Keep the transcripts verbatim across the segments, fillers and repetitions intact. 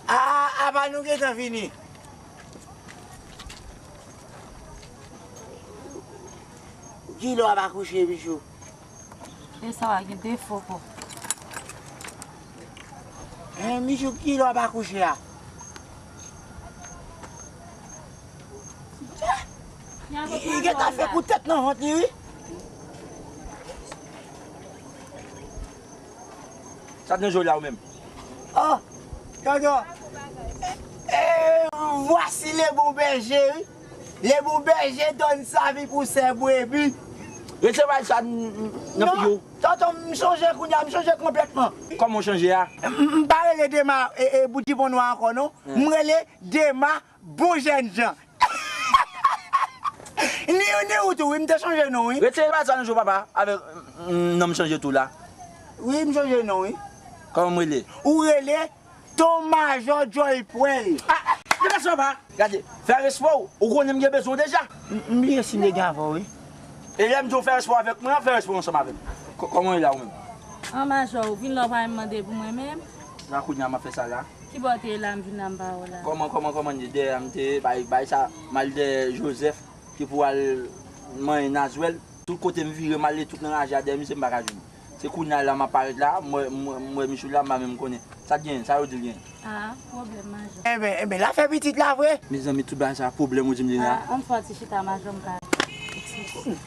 A, a, apa nou gentan fini? Kilè w ap akouche, Michou? E sa w a gen defo, kò. Hen, Michou, kilè w ap akouche a? Li gentan fè kout tèt nan vant li, wi. Sa t nan je w la, ou menm? Oh, tonton. Eh, eh, voici le bon berger, wi. Le bon berger donne sa vie pour ses brebis. Retire bagay sa n- n- nan figi w. Non, tonton, m chanje kounye a, m chanje konplètman. Kòman w chanje a? M, m, m pa rele Dema, e, e, bout jipon nwa ankò, non. M rele Dema Bon jènjan. Ni ou, ni ou tou, wi, m te chanje non, wi. Retire bagay sa nan je w, papa, avèk, mm, non m chanje tou la. Wi, m chanje non, wi. Kòman m rele? Ou rele Ton Majò Joy Pwèl. Ah, ah, gade sa, papa. Gade, fè respè w. Ou konnen m gen bezwen w deja. M, m bliye si m te gen avè w, wi. E lè m di w fè respè w avèk mwen, fè respè w ansanm avè m. Kò- Kòman w ye la, ou menm? An majò, ou vin la, ou pa menm mande pou mwen menm. La kounye a, m ap fè sa la. Kibò w te ye la, m vin la, m pa wè w la. Kòman, kòman, kòman n ye? Dèyè a m te ye, bay, bay sa, m al dèyè Joseph, ki pou al manyen Nazwèl. Tout kote m vire, m ale tout nan raje a dèyè misye, m pa ka jwenn li. Se kounye a la, m ap parèt la, m wè, m wè, m wè Michou la, m pa menm konnen. Sa t genyen, sa yo di l genyen? Ah, pwoblèm majò. Enben, enben, l ap fè pitit la vre? Mezanmi, tout bagay sa, pwoblèm ou di m li la. Ah, ann fè yon ti chita majò, m ka eksplike.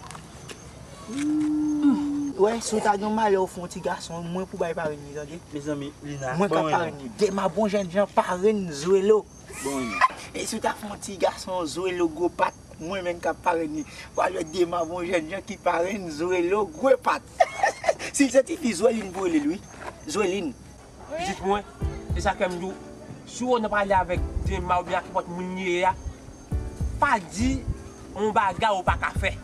Wè, si w ta gen malè, w fè yon ti gason, mwen pou bay parenn li, tande? Mezanmi, Lina, mwen k ap parenn li. Dema bon jènjan, parenn Zwelo. Bon, e si w ta fè yon ti gason Zwelo gwo pat, mwen menm k ap parenn li. W a jwenn Dema bon jènjan ki parenn Zwelo gwo pat. Si l se tifi, Zwelin pou rele l, wi. Zwelin. Pitit mwen, e sa kè m di w, si w nan pale avèk Dema oubyen ak nenpòt moun li ye a, pa di yon bagay ou pa ka fè.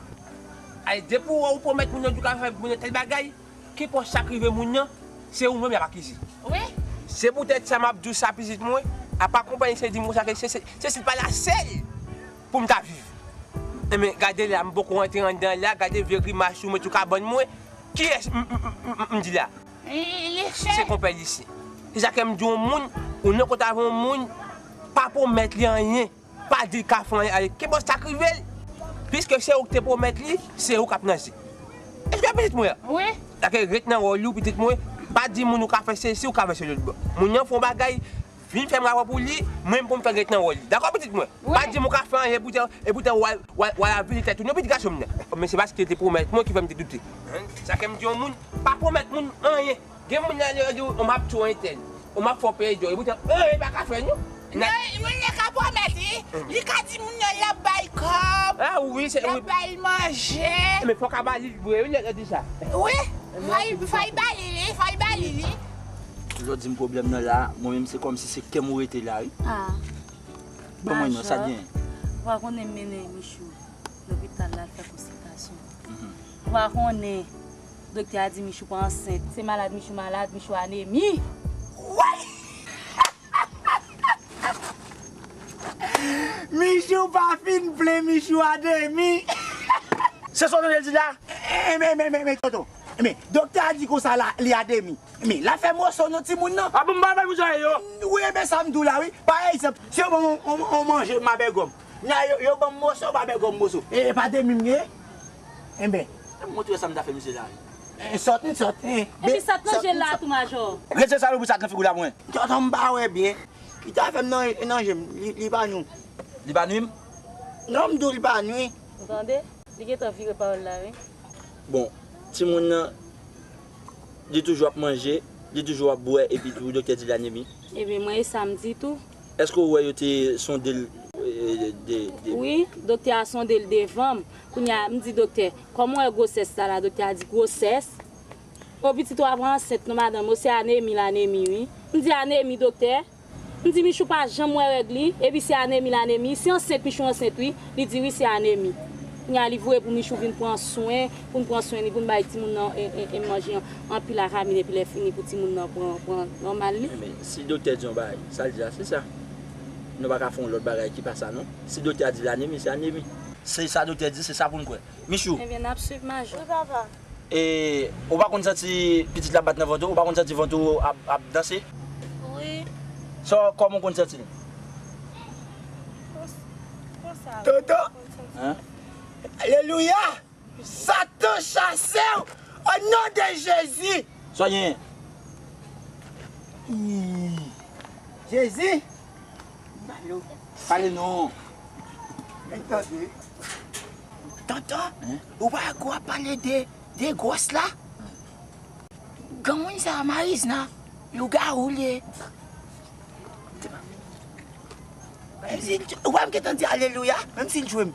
Ay, depi w wè ou pwomèt moun nan di w ka fè moun nan tèl bagay, kenpòt sa k rive moun nan, se ou menm y ap akize. Wi. Se poutèt sa m ap di w sa, pitit mwen, apa konpayi se di m konsa ke se, se, se, se pa la sèl pou m ta viv. Enben, gade la, m poko rantre anndan la, gade vye grimas ou met sou kabann mwen. Kiyès m, m, m, m, m di la? Li, li se. Se konpè Lise. Se sa ke m di yon moun, ou nan kote avè yon moun, pa pwomèt li anyen. Pa di l ka fè anyen, ale, kenpòt sa k rive l. Piske se ou ki te pwomèt li, se ou k ap nan ze. Èske w pitit mwen an? Wi. Sa ke ret nan wòl ou, pitit mwen. Pa di moun ou ka fè sesi, ou ka fè se lòt bò. Moun nan fè yon bagay, vin fè m rapò pou li, mwen pou m fè ret nan wòl li. Dakò, pitit mwen? Wi. Pa di m ou ka fè anyen, epi w te, epi w te w al, w al, w al avili tèt ou. Non, pitit gason m nan. Men se paske l te pwomèt mwen ki fè m te doute. Sa ke m di yon moun, pa pwomèt moun anyen. Gen moun nan yo di w, m ap tchwe entèl. Ou m ap fè w peye djòl. Epi w te, anyen pa ka fè, non. Non, moun nan ka pwomèt, wi. Li ka di moun nan l ap bay kòb. Ah, wi, se, l ap bay l manje. Men fò w ka ba li l vre, wi, lè l di sa. Wi, fò l, fò l ba li li, fò l ba li li. Jodi m pwoblèm nan la, mwen menm se kòmsi se kè m ou rete la, wi. Ah. Ban mwen non, sa gen. Ou pa konnen m mennen Michou lopital la, l fè konsiltasyon. Ou pa konnen, doktè a di Michou pa ansent. Se malad Michou malad, Michou anemi. Woy! Michou pa fin plen, Michou anemi. Se sa w tande l di la? Enben, enben, enben, enben, tonton. Enben, doktè a di konsa la, li anemi. Men, l ap fè moso non timoun nan. A bon, m pa bay pou sa yo. Wi, enben sa m di w la, wi. Pa egzanp, si yo ban m yon, yon, yon manje, m a bègòm. Nan yo, yo ban m moso, m a bègòm moso. E, e pa demi m gen? Enben. M montre w sa m ta fè misye la, wi. E, sòt, m sòt, e. Epi sa t nan je l la tou, majò. Retire sa yo pou sa t nan figi w la pou mwen. Tonton, m pa wè byen. Li ta fè m nan, nan je m, li, li pa nwi. Li pa nwi m? Non, m di w li pa nwi. Ou tande? Li gentan vire pawòl la, wi. Bon, timoun nan, li toujou ap manje, li toujou ap bwè, epi tou, doktè di l anemi. Ebyen, mwen, e sa m di tou. Èske w wè yo te sonde l, e, de, de? Wi, doktè a sonde l devan m. Kounye a, m di doktè, kòman w wè gwosès sa la? Doktè a di, gwosès? O, pitit ou ap ansent non, madanm, o, se anemi l anemi, wi. M di, anemi, doktè? M di, Michou pa janm wè règ li, epi se anemi l anemi. Si ansent, Michou ansent, wi. Li di, wi, se anemi. Kounye a, li voye pou Michou vin pran swen, pou n pran swen li, pou n bay timoun nan, e, e, e, manje an, anpil akamine, epi lè fini pou timoun nan pran, pran nòmal li. Men, si doktè di yon bagay, sa l di a, se sa. Nou pa ka fè yon lòt bagay ki pa sa, non. Si doktè a di l anemi, se anemi. Se sa doktè di, se sa pou n kwè. Michou. Ebyen, n ap swiv, majò. Wi, papa. E, ou pa konn santi pitit la bat nan vant ou? Ou pa konn santi vant ou ap, ap danse? Wi. Sa, kòman ou konn santi l? Kons-, konsa. Toto. Konn santi. Hein? Alelouya! Satan chase w o non de Jezi! Sa w genyen? Ih, Jezi! Pale non. Men tande. Tonton, hein? Ou pa wè w ap pale de, de gwòs la? Granmoun sa a, Marizna, lougawou l ye. Menm si, ou pa m gentan di alelouya, menm si l jwe m.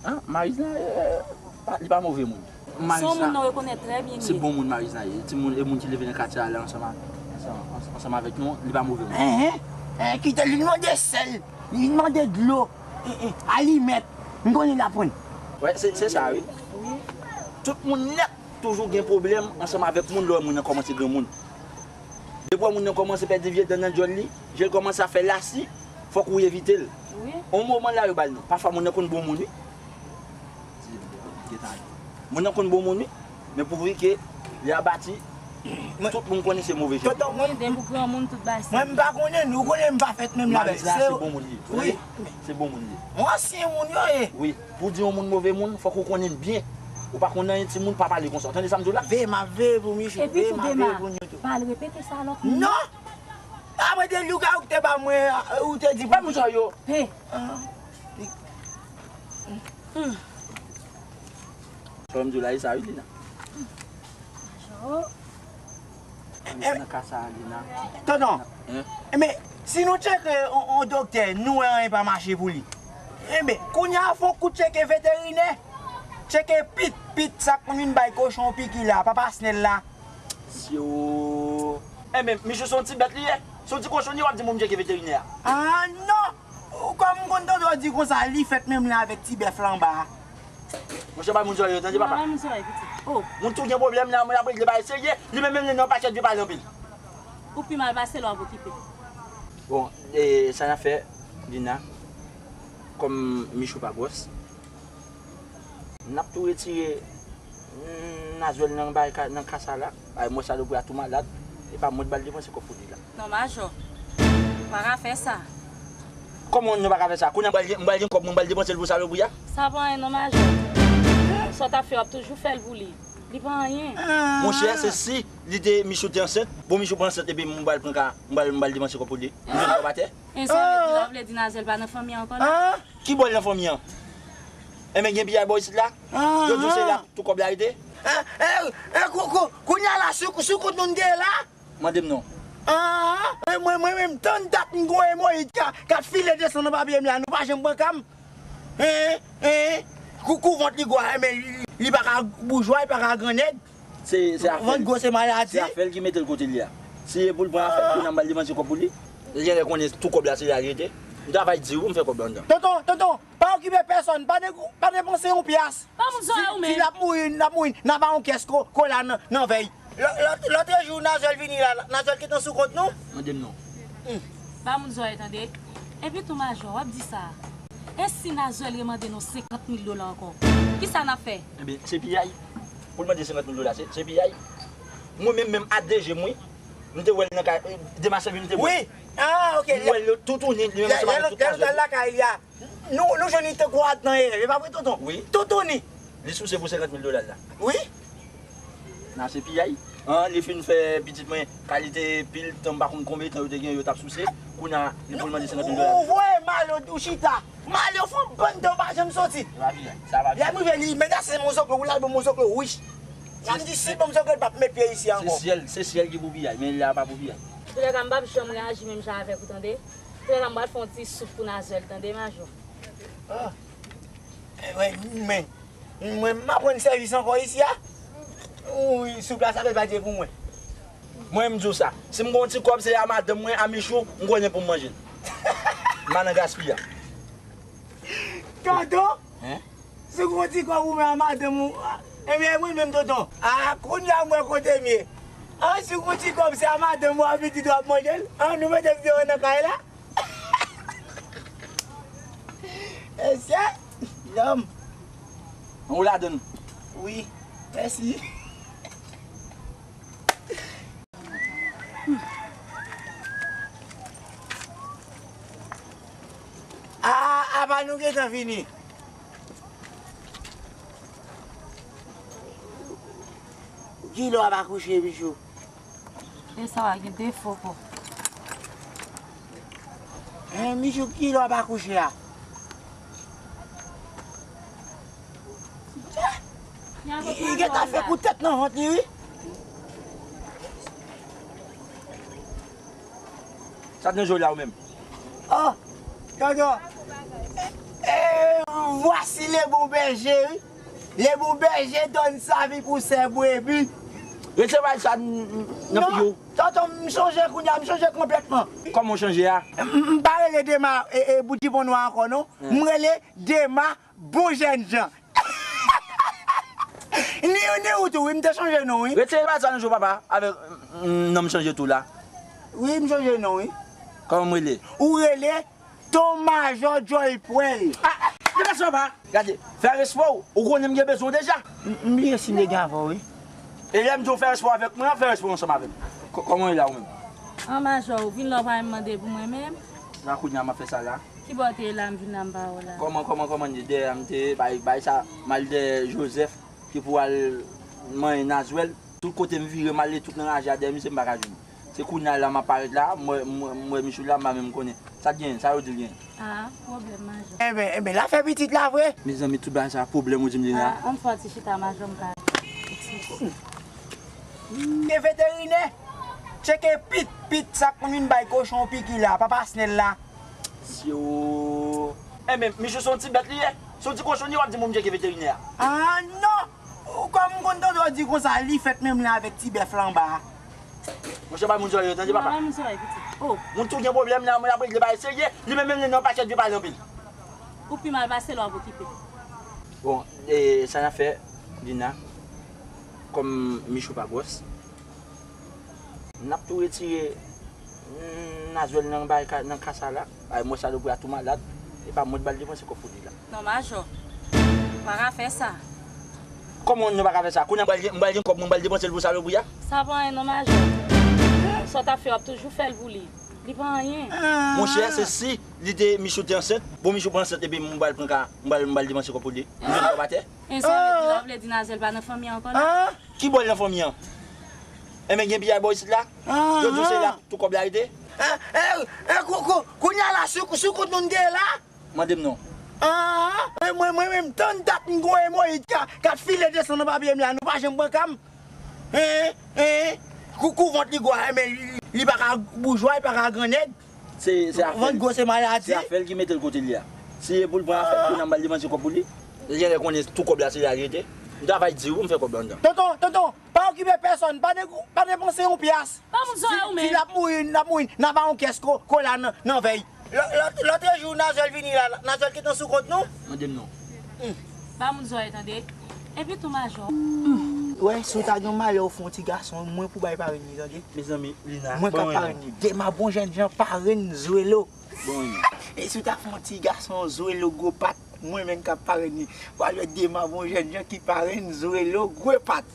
Ah, Marizna, eh, pa, li pa move moun. Se yon moun nou rekonèt trè byen li ye. Se bon moun Marizna ye. Timoun, e moun ki leve nan katye a la ansanm a, ansanm, ansanm avèk nou, li pa move moun. Hein, hein. Eh, kite l, li mande sèl, li mande dlo, eh, eh, alimèt. M konnen l aprann. Wè, se, se sa, wi. Tout moun nèt toujou gen pwoblèm ansanm avèk moun lè w wè moun nan kòmanse granmoun. Depi w wè moun nan kòmanse pèdi vye dan nan djòl li, je l kòmanse ap fè lasi, fòk ou evite l. Wi. On moman la yo ba l non. Pafwa moun nan konn bon moun wi. Moun nan konn bon moun wi. Men pouvri ke li abati, tout moun konnen se move jan. Tonton, mwen, depi w granmoun, tout bagay se mwen m pa konnen, nou konnen m pa fèt menm jan avè l. Marizna se bon moun li ye. Wi. Se bon moun li ye. Yon ansyen moun yo ye. Wi. Pou di yon moun move moun, fòk ou konnen l byen. Ou pa konn anyen timoun, pa pale konsa. Ou tande sa m di w la? Veye, m ap veye pou misye. Epi tou, Dema, pa al repete sa lòt moun. Non! Apre de lougawou ki te ba mwen, ou te di pou... Ba moun sa yo. Pe. Ah. Sa m di w la, e sa wi, Lina. Majò. Nan ka sa a, Lina. Tonton. Hein? Enben, si nou tcheke on, on doktè, nou wè anyen pa mache pou li. Enben, kounye a fè on kout tcheke veterinè. Tcheke pit, pit sa k konn vin bay kochon piki la, papa Snèl la. Syo. Enben, Michou se yon ti bèt li ye. Se yon ti kochon li ye, w ap di moun tcheke veterinè a. Ah non! Ou kòm m konn tande w di konsa, li fèt menm jan avèk ti bèf la anba a. Monchè, bay moun zòrèy yo, tande, papa. Bay moun zòrèy, pitit. Oh. Moun tou gen pwoblèm la, moun ap regle bagay serye, li menm, menm li nan pakèt vye pale anpil. Ou pi mal pase l, w ap okipe. Bon, e, sa n ap fè, Lina, kòm Michou pa gwòs, n ap tou retire, mm, Nazwèl nan bay ka, nan ka sa la. Ay, mwen salopri a tou malad. E pa mwen t ba l depanse kòb pou li la. Non, Majò. Pa ka fè sa. Kòman nou pa ka fè sa? Kounye a m pral gen, m pral gen kòb mwen, m pral depanse l pou salopri a? Sa pa anyen non, Majò. Sa w t ap fè, w ap toujou fè l pou li. Li pa anyen. Monchè, se si li te, Michou te ansent. Bon, Michou pa ansent, epi m pral pran ka, m pral, m pral depanse kòb pou li. M jwenn kòb atè. E sa vle di, la vle di Nazwèl pa nan fanmi an ankò non? Ki bò l nan fanmi an? Enben, gen piyay bò isit la? Yo di w se la tou kòb la rete? Eh, eh, eh, kou-, kou-, kounye a la, sou, sou kont nou n te ye la? Mande m non. Ah, eh, mwen, mwen menm, tann dat m gon emoyid k ap, k ap file desann nan papye m la, nou pa janm pran ka m. Hein, hein, kou, kou vant li gwo a, men li, li pa ka boujwa, li pa ka grannèg. Se, se afè l. Vant gwo se maladi. Se afè l ki mete l kote l ye a. Si e pou l pran afè l, kounye a m pral depanse kòb pou li. Li genlè konnen tou kòb la se la li rete. M travay di pou m fè kòb la anndan. Tonton, tonton, pa okipe pèsòn, pa de-, pa depanse yon pyas. Pa moun zòrèy ou menm. Si l ap mouri, l ap mouri. N a ba yon kès ko-, kola nan, nan vèy. Lò-, lòt, lòt jou, Nazwèl vini la, Nazwèl gentan sou kont nou. Mande m non. Hmm. Ba moun zòrèy tande. Epi tou, Majò, w ap di sa. E si Nazwèl remande nou senkant mil dola ankò? Kisa n ap fè? Enben, se piyay. Pou l mande senkant mil dola, se, se piyay. Mwen menm, menm a de je m, wi. M te wè l nan kay, eh, Dema Sèvi, m te wè l. Wi. Ah, ok. M wè l toutouni, li menm ansanm avèk tout Nazwèl. Lè nou t al lakay li a. Nou, nou jwenn li tankou adan yè, e pa vre, tonton? Wi. Toutouni. Li souse pou senkant mil dola l la. Wi. Nan se piyay. An, li fin fè pitit mwen kalite pil tan, m pa konn konbyen tan yo te gen, yo t ap souse. Kounye a, li pou l mande senkant mil dola. Ou voye mal, ou chita. Mal yo fè yon bann tan, ou pa janm soti. Se pa piyay, sa pa piyay. Lè m rive, li menase m yon zoklo, ou lage m yon zoklo wouj. L ap di si bon zoklo, l p ap met pye isi ankò. Se syèl, se syèl ki pou piyay, men la pa pou piyay. Antouka, m p ap janm reyaji menm jan avèk ou, tande? Frè la, m pral fè yon ti soup pou Nazwèl, tande, Majò? Ah. Eh, wè, men, mwen, m ap rann sèvis ankò isi a. Wi, soup la, sa fè pa dye pou mwen. Mwen, m di w sa. Si m gon ti kòb, se a madanm mwen, a Michou, m konnen pou m manje l. M pa nan gaspiya. Tonton? Hein? Si w gon ti kòb ou men a madanm ou, ebyen, mwen menm, tonton. Ah, kounye a, m wè kote m ye. Ah, si w gon ti kòb, se a madanm ou, a pitit ou ap manje l. Ah, nou mete videyo nan kay la. Mesye, lòm. Ou ladann? Wi. Mèsi. A, apa nou gentan fini? Kilè w ap akouche, Michou? E sa w a gen defo, po. Hen, Michou, kilè w ap akouche a? Li gentan fè kout tèt nan vant li, wi. Sa k nan je w la, ou menm? Oh, Dodo. Eh, eh, voici le bon berger, wi. Le bon berger donne sa vie pour ses brebis. Retire bagay sa n- n- nan figi w. Tonton, m chanje kounye a, m chanje konplètman. Kòman w chanje a? M m pa rele Dema, e, e, Bout Jipon Nwa ankò, non. M rele Dema Bon Jènjan. Ni ou, ni ou tou, wi, m te chanje non, wi. Retire bagay sa nan je w, papa, avèk, mm, non, m chanje tou la. Wi, m chanje non, wi. Kòman m rele? Ou rele Ton Majò Djòl Pwèl. Ah, ah, gade sa, papa. Gade, fè respè w. Ou konnen m gen bezwen w deja. M, m bliye si m te gen avè w, wi. E lè m di w fè respè w avèk mwen, fè respè w ansanm avè m. Kò- Kòman w ye la, ou menm? An, Majò, ou vin la, ou pa menm mande pou mwen menm? Sa kounye a m ap fè sa la. Ki bò w te ye la, m vin la, m pa wè w la? Kòman, kòman, kòman, dèyè a m te ye, bay, bay sa, m al dèyè Joseph, ki pou al manyen Nazwèl. Tout kote m vire, m ale tout nan raje a dèyè misye, m pa ka jwenn li. Se kounye a la m ap parèt la, m wè, m wè, m wè Michou la, m pa menm konnen. Sa k genyen? Sa yo di l genyen? Ah, pwoblèm, Majò. Enben, enben, l ap fè pitit la vre. Mezanmi, tout bagay sa, pwoblèm ou di m li la. Ah, ann fè yon ti chita, Majò, m ka eksplike. Ke veterinè, tcheke pit, pit, sa k konn vin bay kochon piki la, papa Snèl la. Syo. Enben, Michou se yon ti bèt li ye. Se yon ti kochon li ye, w ap di m pou m tcheke veterinè a. Ah, non! Ou kòm m konn tande w di konsa, li fèt menm jan avèk ti bèf la anba a. Monchè, bay moun zòrèy yo, tande, papa. Bay moun zòrèy, pitit. Oh. Moun tou gen pwoblèm la, moun ap regle bagay serye, li menm, menm li nan pakèt vye pale anpil. Ou pi mal pase lè w ap okipe. Bon, e, sa n ap fè, Lina, kòm Michou pa gwòs, n ap tou retire, mm, Nazwèl nan bay ka, nan ka sa la. Ay, mwen salopri a tou malad. E pa mwen t ba l depanse kòb pou li la. Non, Majò. Ou pa ka fè sa. Kòman nou pa ka fè sa? Kounye a m pral gen, m pral gen kòb mwen, m pral depanse l pou salopri a? Sa pa anyen non, Majò. Sa w t ap fè, w ap toujou fè l pou li. Li pa anyen. Monchè, se si li te, Michou te ansent. Bon, Michou pa ansent, epi m pral pran ka, m pral, m pral depanse kòb pou li. M jwenn kòb atè. E sa w vle di la, w vle di Nazwèl pa nan fanmi an ankò la? Ki bò l nan fanmi an? Enben, gen piyay bò isit la? Yo di w se la tou kòb la rete? Eh, eh, eh, kou-, kou-, kounye a la, sou, sou kont nou n te ye la? Mande m non. Ah, eh, mwen, mwen menm, tann dat m gon emoyid k ap, k ap file desann nan papye m la, nou pa janm pran ka m. Hein, hein, kou, kou vant li gwo a, men li, li pa ka boujwa, li pa ka grannèg. Se, se afè l. Vant gwo se maladi. Se afè l ki mete l kote l ye a. Si e pou l pran afè l, kounye a m pral depanse kòb pou li. Li genlè konnen tou kòb la se la li rete. M travay di w, m fè kòb la anndan. Tonton, tonton, pa okipe pèsòn, pa de-, pa depanse yon pyas. Ba moun zòrèy ou menm. Di l ap mouri, l ap mouri, n a ba yon kès ko-, kola nan, nan vèy. Lò-, lòt, lòt jou, Nazwèl vini la, Nazwèl gentan sou kont nou. Mande m non. Ba moun zòrèy tande. Epi tou Majò. Wè, si w ta gen malè w fè yon ti gason, mwen pou bay parenn li, tande. Mezanmi, Lina, mwen k ap parenn li. Dema bon jènjan parenn Zwelo. Bon, wi. E si w ta fè yon ti gason Zwelo gwo pat, mwen menm k ap parenn li. W a jwenn Dema bon jènjan ki parenn Zwelo gwo pat.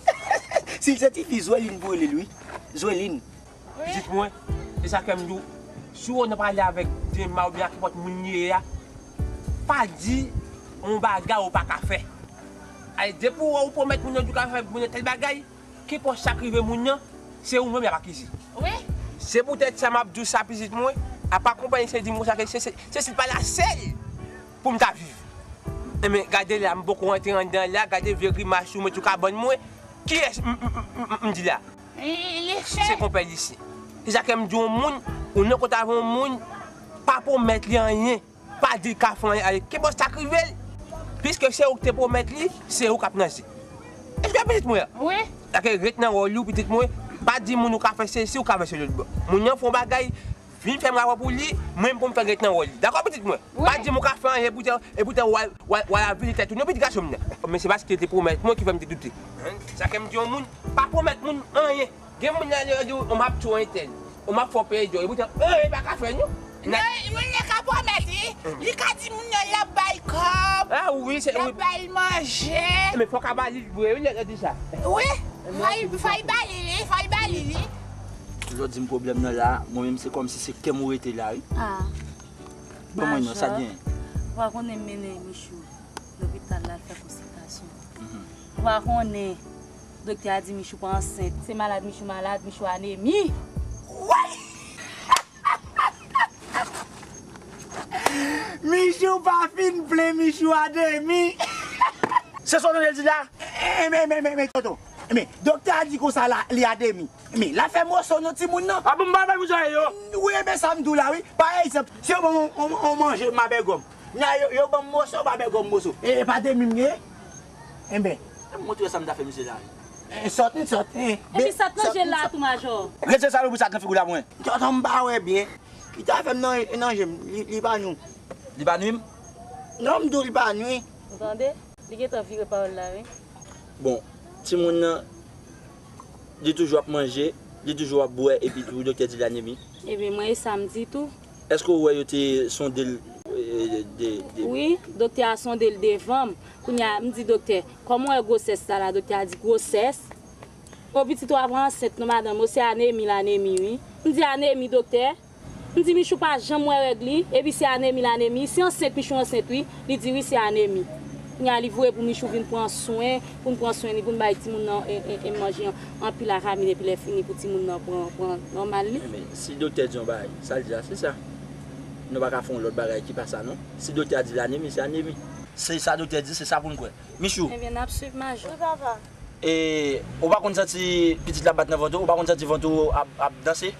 Si l se ti fi, Zwelin pou rele l, wi. Zwelin. Pitit mwen, e sa k fè m di w, si w nan pale avèk Dema oubyen ak nenpòt moun li ye a, pa di yon bagay ou pa ka fè. Ay, depi w wè ou pwomèt moun nan di w ka fè moun nan tèl bagay, kenpòt sa k rive moun nan, se ou menm y ap akize. Wi. Se poutèt sa m ap di w sa, pitit mwen, apa konprann se di m konsa ke se, se, se, se pa la sèl pou m ta viv. Enben, gade la, m poko rantre anndan la, gade vye grimas ou mete sou kabann mwen. Kiyès m, m, m, m, m di la? Li, li chè. Se konpè Lise. Se sa k fè m di yon moun, ou nan kote avè yon moun, pa pwomèt li anyen. Pa di l ka fè anyen, ale, kenpòt sa k rive l. Piske se ou k te pwomèt li, se ou k ap nan ze. Èske w pitit mwen an? Wi. Sa ke ret nan wòl ou, pitit mwen. Pa di moun ou ka fè sesi, ou ka fè se lòt bò. Moun nan fè yon bagay, vin fè m rapò pou li, mwen m pou m fè ret nan wòl li. Dakò, pitit mwen? Wi. Pa di m ou ka fè anyen, epoutan, epoutan w al, w al, w al avili tèt ou. Non, pitit gason m nan. Men se paske l te pwomèt mwen ki fè m te doute. Sa ke m di yon moun, pa pwomèt moun anyen. Gen moun la, yo di w, m ap tchwe entèl, m ap fè w peye djòl, epoutan, anyen pa ka fè, non. Moun nan ka pwomèt li, Li ka di moun nan l ap bay kòb, ah wi, se l ap bay manje. Men fòk a ba li vre, wi, lè l di sa. Wi, fòk, fòk ba li li, fòk ba li li. Jodi m pwoblèm nan la, mwen menm se kòmsi se kè m ou rete la, wi. Ah. Ban mwen non, sa gen. Ou pa konnen m mennen Michou lopital la fè konsiltasyon. Ou pa konnen, doktè a di Michou pa ansent. Se malad Michou malad, Michou anemi. Woy! Michou pa fin plen, Michou anemi. Se sa w tande l di la? Enben, enben, enben, enben, tonton. Enben, doktè a di konsa la, li anemi. Men, l ap fè moso non timoun nan. A bon, m pa bay pou sa yo. Wi, enben, sa m di w la, wi. Pa egzanp, si yo ban m on, on, on manje, m a bègòm. Nya yo, yo ban m moso, m a bègòm moso. E, e pa demi m gen? Enben. M montre sa m ta fè misye la. E, sòt, n sòt, e. Epi sa t nan je l la tou, majò. Retire sa lobri sa t nan figi w la pou mwen. Tonton, m pa wè byen. Ki ta fè m nan, nan je m, li, li pa nwi. Li pa nwi m? Non, m di w li pa nwi. Ou tande? Li gentan vire pawòl la, wi. Bon, timoun nan, li toujou ap manje, li toujou ap bwè, epi tou, doktè di l anemi. Ebyen, mwen, e sa m di tou. Èske w wè yo te sonde l, e, de, de? Wi, doktè a sonde l devan m. Kounye a, m di doktè, kòman w wè gwosès sa la? Doktè a di, gwosès? O pitit ou ap ansent non, madanm, o se anemi l anemi, wi. M di, anemi, doktè? M di Michou pa janm wè règ li, epi se anemi l anemi. Se ansent Michou ansent wi, li di wi se anemi. Kounye a li voye pou Michou vin pran swen, pou n pran swen li, pou n bay timoun nan e, e, e manje an, anpil akamine, epi lè fini pou timoun nan pran, pran nòmal li. Men si doktè di yon bagay, sa l di a se sa. Nou pa ka fè yon lòt bagay ki pa sa non. Si doktè a di l anemi, se anemi. Se sa doktè di, se sa pou n kwè. Michou. Ebyen, n ap swiv, majò. Wi, papa. E, ou pa konn santi pitit la bat nan vant ou? Ou pa konn santi vant ou ap, ap danse?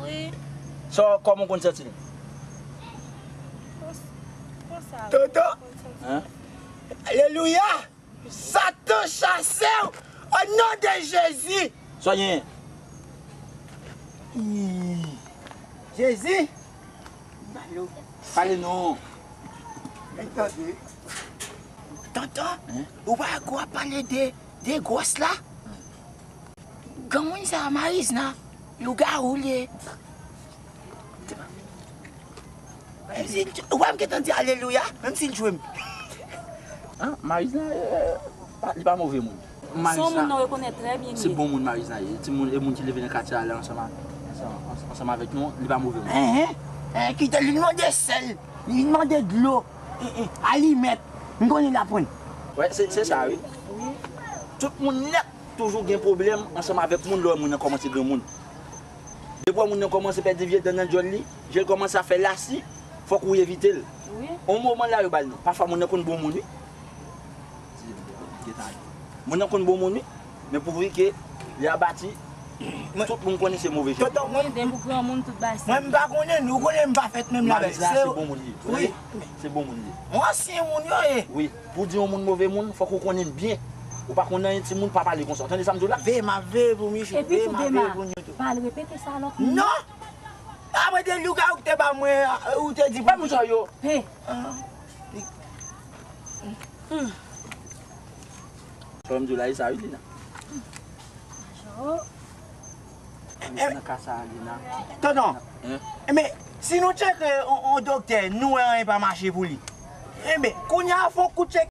Wi. Sa, kòman w konn santi l? Kons-, konsa. Toto. Hein? Alelouya! Satan chase w o non de Jezi! Sa w genyen? Ih, Jezi! Pale non. Men tande. Tonton, hein? Ou pa gwo ap pale de, de gwòs la? Granmoun sa a, Marizna, lougawou l ye. Menm si l, ou pa m gentan di alelouya, menm si l jwe m. Ah, Marizna, eh, pa, li pa move moun. Se yon moun nou rekonèt trè byen li ye. Se bon moun Marizna ye. Timoun, e moun ki leve nan katye a la ansanm a, ansanm, ansanm avèk nou, li pa move moun. Enhen. Eh, kite li mande sèl, li mande dlo, eh, eh, alimèt. M konnen l ap pran. Wè, se, se sa wi. Tout moun nèt toujou gen pwoblèm ansanm avèk moun lè w wè moun nan kòmanse granmoun. Depi w wè moun nan kòmanse pèdi vye dan nan djòl li, je l kòmanse ap fè lasi, fòk ou evite l. Wi. On moman la yo ba l non. Pafwa moun nan konn bon moun wi. Moun nan konn bon moun wi. Men pouvri ke li abati, tout moun konnen se move jan. Tonton, mwen, mwen m pa konnen, nou konnen m pa fèt menm la avè l. Marizna se bon moun li ye. Wi. Se bon moun li ye. Yon ansyen moun yo ye. Wi. Pou di yon moun move moun, fòk ou konnen l byen. Ou pa konn anyen timoun, pa pale konsa. Ou tande sa m di w la? Veye m ap veye pou Michou. Epi tou Dema, pa al repete sa lòt moun. Non! Apre de lougawou ki te ba mwen, ou te di pou m sa yo. Pe. Ah. Sa m di w la, e sa wi, Dina. Nan ka sa a, Dina. Tonton. Hein? Enben, si nou tcheke on, on doktè, nou wè anyen pa mache pou li. Enben, kounye a fè on kout tchèk